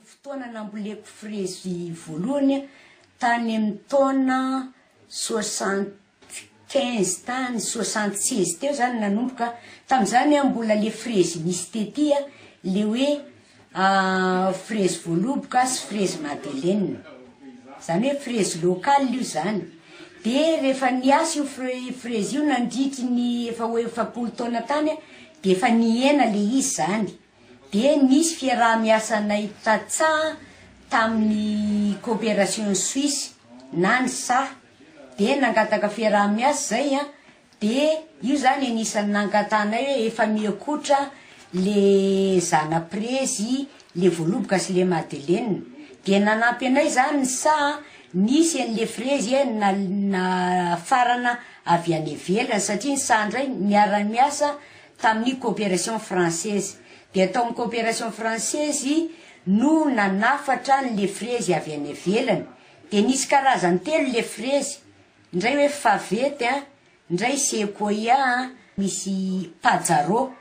Fotoana namboleko frezy voalohany tany amin'ny taona 75 tany, 76 teo zany nanomboka, tamin'izany aho mbola le frezy nisy tety le hoe frezy voaloboka sy frezy madeleine, zany hoe frezy local io zany, de rehefa niasa io frezy io nandritry ny efa ho 40 taona tany de efa nihena le izy zany. Dia nisy fiaraha-miasanay tantsaha tamin'ny coopération suisse na ny saha dia nangataka fiaraha-miasa zay an, dia io zany anisan'ny nangatahanay hoe efa mihakotra le zana-prezy le voaloboka sy le madeleine, dia nanampy anay zany ny saha nisy an'le frezy nafarana avy any ivelany satria ny saha ndray niara-miasa tamin'ny coopération française. Dia tao amin'ny coopération française no nanafatra an'le frezy avy any ivelany. Dia nisy karazany telo le frezy, indray hoe favety an, indray sequoia an, misy pajaro.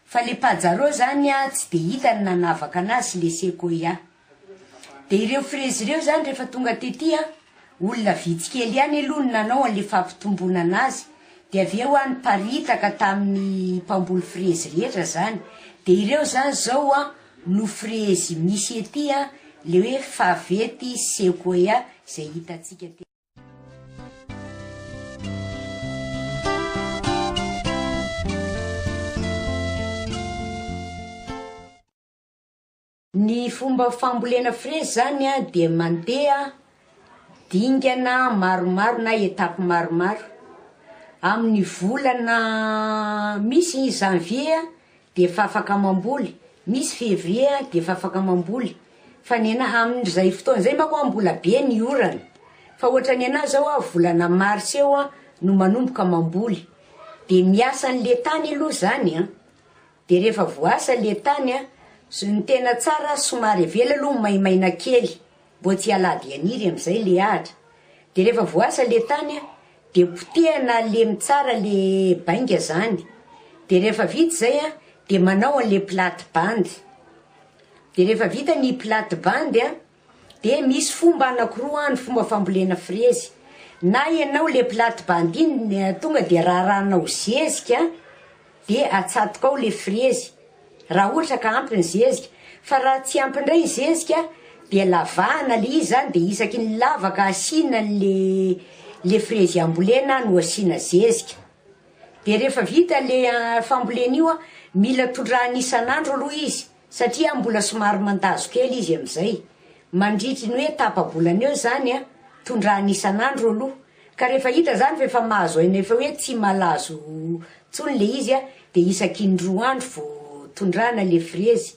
Fa le pajaro zany an tsy dia hita ny nanavaka anazy sy le sequoia. Dia ireo frezy ireo izany rehefa tonga tety an, olona vitsy kely ihany aloha no nanao an'ilay fampitomboana anazy, dia avy eo an niparitaka tamin'ny mpamboly frezy rehetra izany, dia ireo izany izao an no frezy misy ety an, ilay hoe favety sequoia izay hitantsika tety. Ny fomba fambolena frezy zany a dia mandeha dingana maromaro na étape maromaro, amin'ny volana misy janvier de efa afaka mamboly, misy février de efa afaka mamboly, fa ny anahy amin'izay fotoana izay manko a mbola be ny orana, fa ohatra ny anahy zao a volana mars eo a no manomboka mamboly, de miasa an'le tany aloha zany a. De rehefa voasa le tany a, ny tena tsara somary avela aloha maimaina kely mbô tsy halady haniry amizay le ahitra, de rehefa voasa le tany a, de potehana alemy tsara le bainga zany, de rehefa vita zay a, de manao anle plate bande, de rehefa vita ny plate bande a, de misy fomba anakiroa ny fomba fambolena frezy, na ianao le plate bande iny tonga de rarahanao zezika de atsatoka ao le frezy raha ohatra ka ampy ny zezika, fa raha tsy ampy indray ny zezika de lavahana le izy zany de isaky ny lavaka asiana anle le frezy ambolena no asiana zezika, de rehefa vita le fambolena io a, mila tondrahana isan'andro aloha izy satria mbola somary mandazo kely izy amizay, mandritry ny hoe tapa-bolana eo zany a, tondrahana isan'andro aloha, Ka rehefa hita zany fa efa mahazo aina efa hoe tsy malazo tsony le izy a de isaky ny roa andro vao tondrahana le frezy.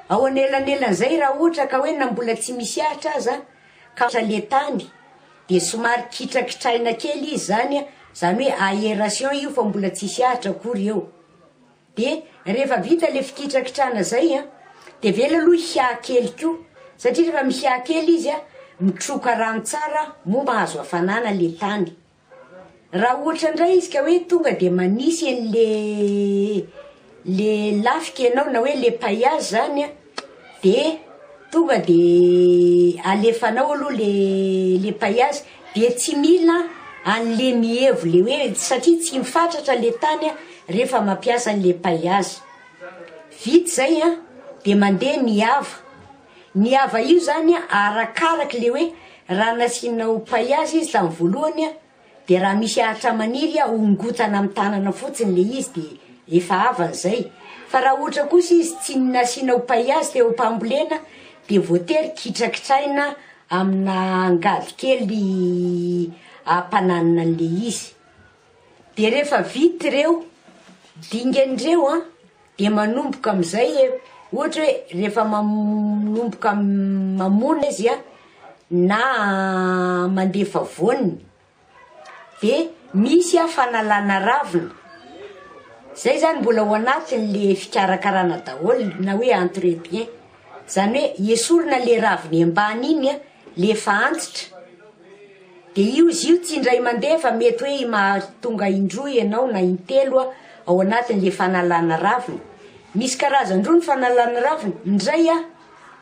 Ao anelanelan'izay raha ohatra ka hoe na mbola tsy misy ahitra aza ka le tany de somary kitrakitraina kely izy zany a, zany hoe aeration io fa mbola tsisy ahitra akory eo. De rehefa vita le fikitrakitrana zay an, de avela aloha hiaha kely koa, satria rehefa mihiaha kely izy an, mitroka rano tsara moa mahazo hafanana le tany. Raha ohatra indray izy ka hoe tonga de manisy an'le le lafika ianao na hoe le paillage zany an, de tonga de alefanao aloha le le paillage de tsy mila an'le mihevo le hoe satria tsy mifatratra le tany a rehefa mampiasa an'le paillage, vita zay a de mandeha ny hava, ny hava io zany a arakaraky le hoe raha nasianao paillage izy tamin'ny voalohany a De raha misy ahitra maniry hongotana amin'ny tanana fotsiny le izy de efa havana zay, fa raha ohatra kosa izy tsy nasianao paillage teo am-pambolena de voatery kitrakitraina amina angady kely ampananina an'le izy, de rehefa vita ireo dingana ireo an de manomboka am'zay e, ohatra hoe rehefa manomboka mamona izy an na mandefa voany de misy a fanalana ravina, zay zany mbola ao anatin'le fikarakarana daholo na hoe entretien, zany hoe esorina le raviny ambany iny a le efa antitra, de io izy io tsy indray mandeha fa mety hoe mahatonga indroa ianao na intelo ao anatin'le fanalana ravina, misy karazany roa ny fanalana ravina, indray a.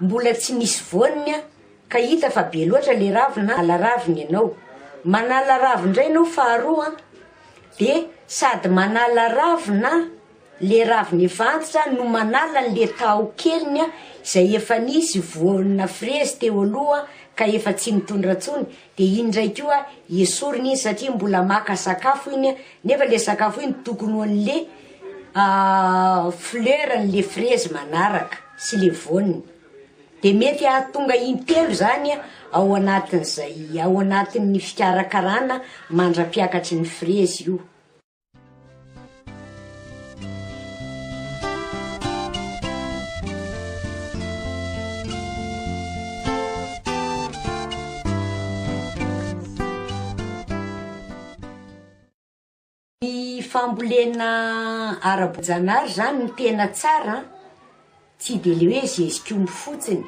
mbola tsy nisy voaniny a, ka hita fa be loatra le ravina, manala ravina ianao. Manala ravina indray ianao faharoa a, de sady manala ravina le ravina efa antitra no manala an'le taho keliny a, izay efa nisy voanina frezy teo aloha ka efa tsy mitondra intsony, de iny indray koa esorina iny satria mbola maka sakafo iny a, nefa le sakafo iny tokony ho an'le fleur an'le frezy manaraka sy le voaniny. De mety hahatonga intelo zany ao anatin'izay ao anatin'ny fikarakarana mandra-piakatry ny frezy io. Ny fambolena ara-boajanahary zany no tena tsara an, tsy de le hoe zezik'omby fotsiny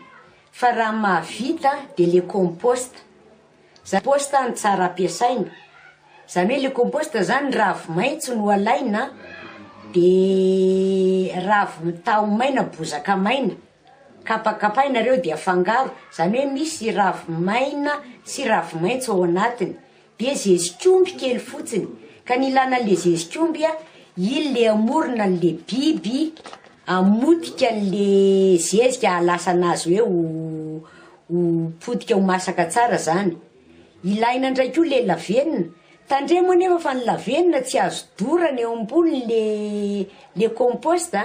fa raha mahavita de le compost, zany compost no tsara ampiasaina, zany hoe le compost zany ravi-maitso no alaina de ravin-taho maina bozaka maina, kapakapaina reo de afangaro, zany hoe misy ravi-maina sy ravi-maitso ao anatiny. Dia zezik'omby kely fotsiny, ka ny ilana an'le zezik'omby a, iny le hamorona an'le biby hamotika an'le zezika hahalasa anazy hoe ho ho potika ho masaka tsara zany. Ilaina indray koa le lavenona, tandremo anefa fa ny lavenona tsy azo dorana eo ambony le le compost a.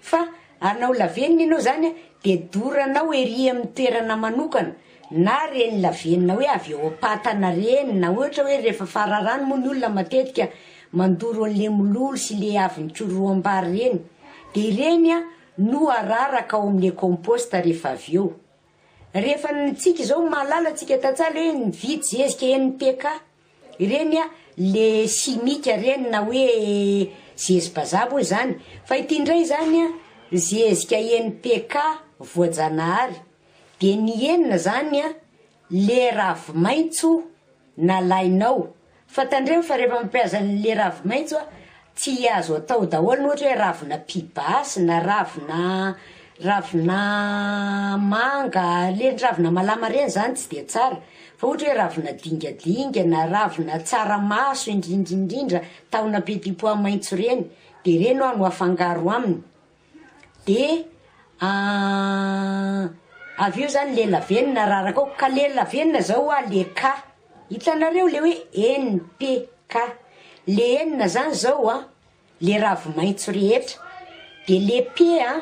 Fa hanao lavenona ianao zany a, de doranao ery amin'ny toerana manokana, na reny lavenona hoe avy eo am-patana reny, na ohatra hoe rehefa fararano moa ny olona matetika mandoro an'le mololo sy le avy nikoroham-bary reny, de ireny a no araraka ao am'le compost rehefa avy eo. Rehefa ny tsika izao mahalala tsika tantsaha le hoe mividy zezika NPK ireny a le simika ireny na hoe zezi-bazaha moa izany fa ity indray izany a zezika NPK voajanahary de ny enina zany a le ravi-maitso nalainao Fa tandremo fa rehefa mampiasa an'le ravi-maitso a, tsy azo atao daholo ny ohatra hoe ravina pibasy na ravina ravina manga, le ravina malama reny zany tsy de tsara, fa ohatra hoe ravina dingadinga na ravina tsaramaso indrindra indrindra tahona petit pois maitso reny, de reny hoa no afangaro aminy. De avy eo zany le lavenona araraka ao, ka le lavenona zao hoa le K, hitanareo le hoe NPK, le N zany zao an le ravi-maitso rehetra, de le P an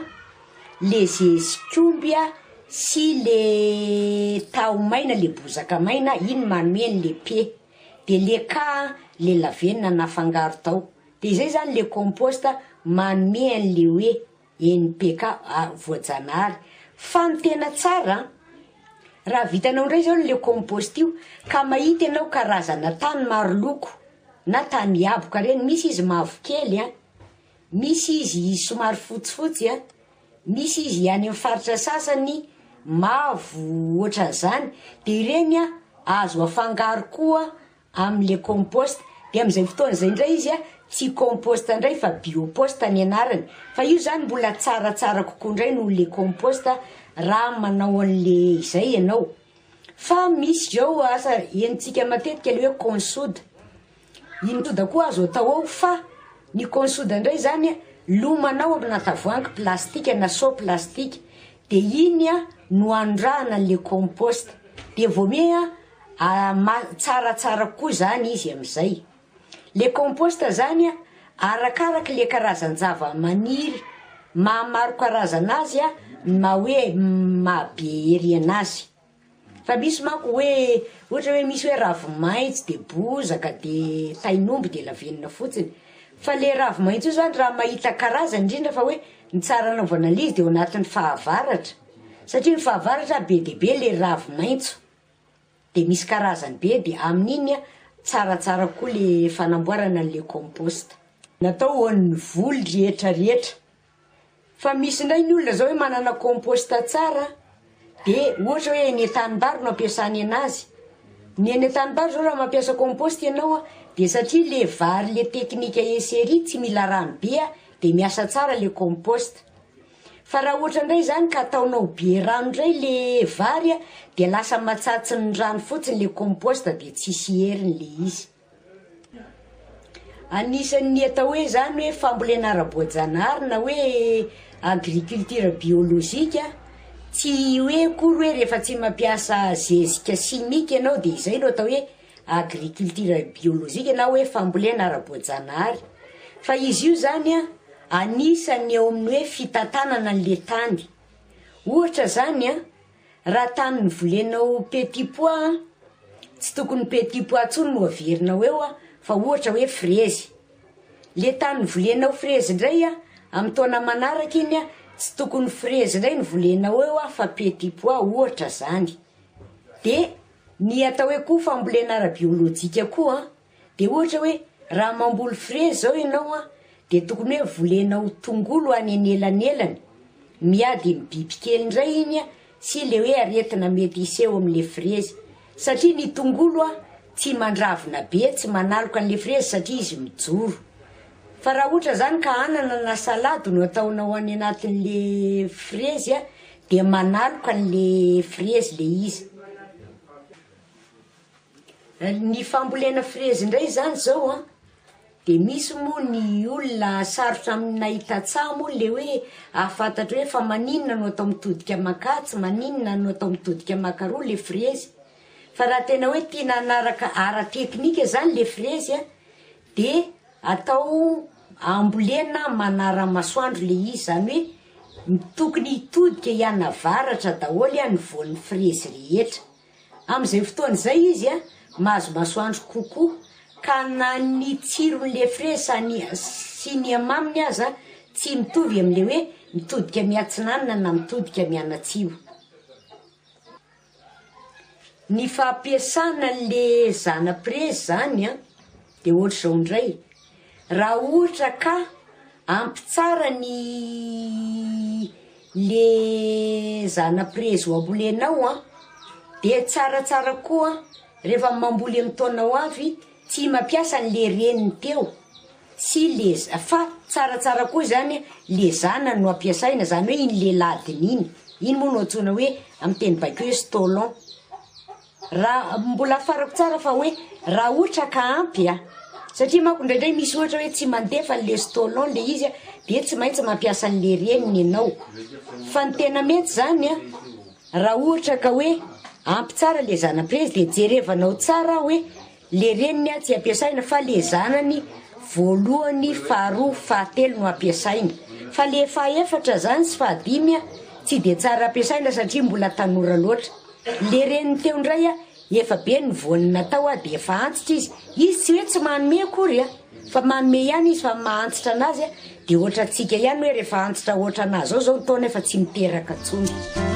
le zezik'omby a sy le taho maina le bozaka maina iny manome an'le P, de le K an le lavenona nafangaro tao. Dia izay izany le compost manome an'le hoe NPK voajanahary. Fa ny tena tsara an, raha vitanao indray izao le compost io ka mahita ianao karazana tany maro loko na tany mihaboka ireny, misy izy mavokely an, misy izy somary fotsifotsy an, misy izy any amin'ny faritra sasany mavo ohatran'izany, dia ireny an azo afangaro koa Amle compost de amzay fotoana zay ndray izy a tsy compost ndray fa biopost ny anarany fa io zany mbola tsaratsara kokoa ndray noho le compost raha manao anle izay ianao fa misy zao asa henontsika matetika le hoe consoda iny soda koa azo atao ao fa ny consoda ndray zany a lomanao amina tavoahangy plastika na seau plastika de iny a no anondrahana anle compost de vao me a Tsaratsara kokoa zany izy amizay. Le compost zany a, arakaraky le karazan-javamaniry maha maro karazana azy a, maha hoe maha be hery anazy. Fa misy manko hoe ohatra hoe misy hoe ravi-maitso de bozaka de tain'omby de lavenona fotsiny. Fa le ravi-maitso io zany raha mahita karazany indrindra fa hoe ny tsara anaovana an'le izy de ao anatin'ny fahavaratra satria ny fahavaratra be dia be le ravi-maitso. De misy karazany be de amin'iny tsaratsara kokoa le fanamboarana an'le compost. Natao ho an'ny voly rehetra rehetra. Fa misy indray ny olona zao hoe manana compost tsara de ohatra hoe eny an-tanimbary no ampiasany anazy. Ny eny an-tanimbary zao raha mampiasa compost ianao a de satria le vary le teknika esery tsy mila rano be a de miasa tsara le compost. Fa raha ohatra indray izany ka ataonao be rano indray le vary a, dia lasa matsatsin'ny rano fotsiny le compost dia tsisy heriny le izy. Anisan'ny atao hoe izany hoe fambolena ara-boajanahary na hoe agriculture biologique, tsy hoe akory hoe rehefa tsy mampiasa zezika simika ianao dia izay no atao hoe agriculture biologique na hoe fambolena ara-boajanahary fa izy io zany an anisan'ny eo amin'ny hoe fitantanana an'le tany, ohatra zany an raha tany novolenao petit pois an tsy tokony petit pois intsony no averinao eo an fa ohatra hoe frezy, le tany novolenao frezy indray an amin'ny taona manaraka iny an tsy tokony frezy indray no volenao eo an fa petit pois ohatra zany, de Ny atao hoe koa fambolena ara-biolojika koa an, dia ohatra hoe raha mamboly frezy izao ianao an, dia tokony hoe volenao tongolo any anelanelany, miady amin'ny bibikely indray iny an, sy ilay hoe aretina mety hiseho amin'ilay frezy, satria ny tongolo an tsy mandravina be, tsy manaloka an'ilay frezy satria izy mijoro. Fa raha ohatra izany ka anana na salady no ataonao any anatin'le frezy an, dia manaloka an'le frezy le izy. Ny fambolena frezy indray izany zao an, de misy moa ny olona sarotra aminay tantsaha moa le hoe ahafantatra hoe fa maninona no atao mitodika mankatsy, maninona no atao mitodika mankaroa le frezy, fa raha tena hoe tiana hanaraka ara-teknika zany le frezy an, de atao ambolena manara-masoandro le izy, zany hoe tokony hitodika hianavaratra daholo ny voan'ny frezy rehetra, am'izay fotoana izay izy a mahazo masoandro kokoa ka na ny tsiron'le frezy sa ny sy ny hamaminy aza tsy mitovy am'le hoe mitodika miatsinanana na mitodika mianatsimo. Ny fampiasana an'le zana-prezy zany an, de ohatr'izao indray, raha ohatra ka ampy tsara ny le zana-prezy ho ambolenao an, de tsaratsara koa rehefa mamboly amin'ny taona ho avy tsy mampiasa an'le reniny teo sy le fa tsaratsara koa izany le zanany no ampiasaina izany hoe iny le ladiny iny, iny moa no antsoina hoe amin'ny teny baiko hoe stolon, raha mbola afarako tsara fa hoe raha ohatra ka ampy a, satria manko indraindray misy ohatra hoe tsy mandefa an'le stolon le izy a de tsy maintsy mampiasa an'le reniny ianao, fa ny tena mety zany a raha ohatra ka hoe ampy tsara le zana-prezy de jerevanao tsara hoe Le reniny tsy ampiasaina fa le zanany voalohany, faharoa, fahatelo no ampiasaina. Fa le fahaefatra zany sy fahadimy tsy de tsara ampiasaina satria mbola tanora loatra. Le reniny teo ndray efa be ny voany natao de efa antitra izy. Izy tsy hoe tsy manome akory fa manome ihany izy fa ny maha antitra anazy de ohatrantsika ihany hoe rehefa antitra ohatranà zao zao ny taona efa tsy miteraka tsony.